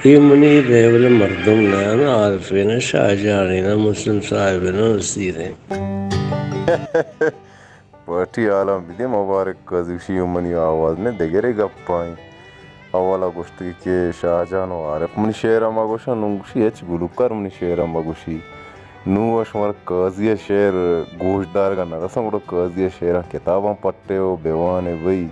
اے منی لیول ءِ مردم نہ انت، عارفین ءُ شاہ جہانین ءُ مسلم صاحبین ءُ نصیرین۔ پارٹی حالاں بدے مبارک قاضی، گوشی منی آواز نہ دگرے گپاں۔ اولا گوشتگی کہ شاہ جان ءُ عارف منی شعر ءَ مہ گوشاں، نوں گوشی ہچ گلوکار منی شعر ءَ مہ گوشی۔ نوں اش مر قاضی ءِ شعر گوشدارگ ءَ نہ رساں، گڑا قاضی ءِ شعراں کتاباں پٹے ءُ بہ وان ئے بھئی۔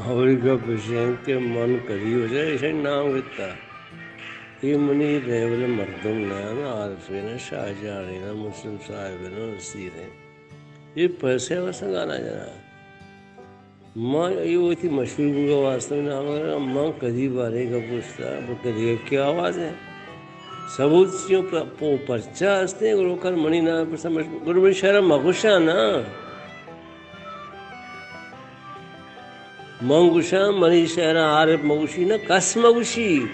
اولی گپ اش انت کہ من کدی وجہ ایشانی نام گپتا۔ اے منی لیول ءِ مردم نہ انت، عارفین ءُ شاہ جہانین ءُ مسلم صاحبین ءُ نصیرین۔ اے پیسے ءِ واسطہ گانا جناں۔ من اے وتی مشہور بوگ ءِ واسطہ نام ءَ، من کدی بارے گپ گوشتا، بلکہ دگہ کی آواز ہے۔ ثبوت چیوں پ-، پو پرچا ہستے، گڑا کر منی نام پر سمجھ، گڑا منی شعر ءَ مگوشاں نا۔ من گوشاں، منی شعر ءَ عارف مگوشی نا، کس مگوشی۔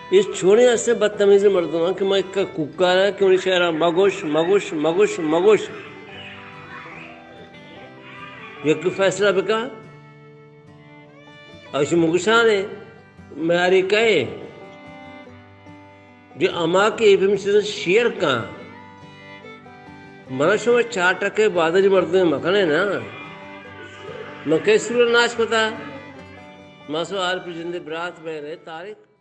اے چونیں ہستیں بدتمیزیں مردم انت کہ من یک کوکار آں کہ منی شعر ءَ مگوش، مگوش، مگوش، مگوش۔ یکے فیصلہ بکن۔ اوشی مگوشانے، میاری کئے؟ جو ہما کہ اے پیمیں چیزاں شیئر کن، منا شما چار ٹکے بادری مردمے مکنے نا۔ من کئی سور ناچ کتا؟ ما سو عارف جندے برات بہنے طارق۔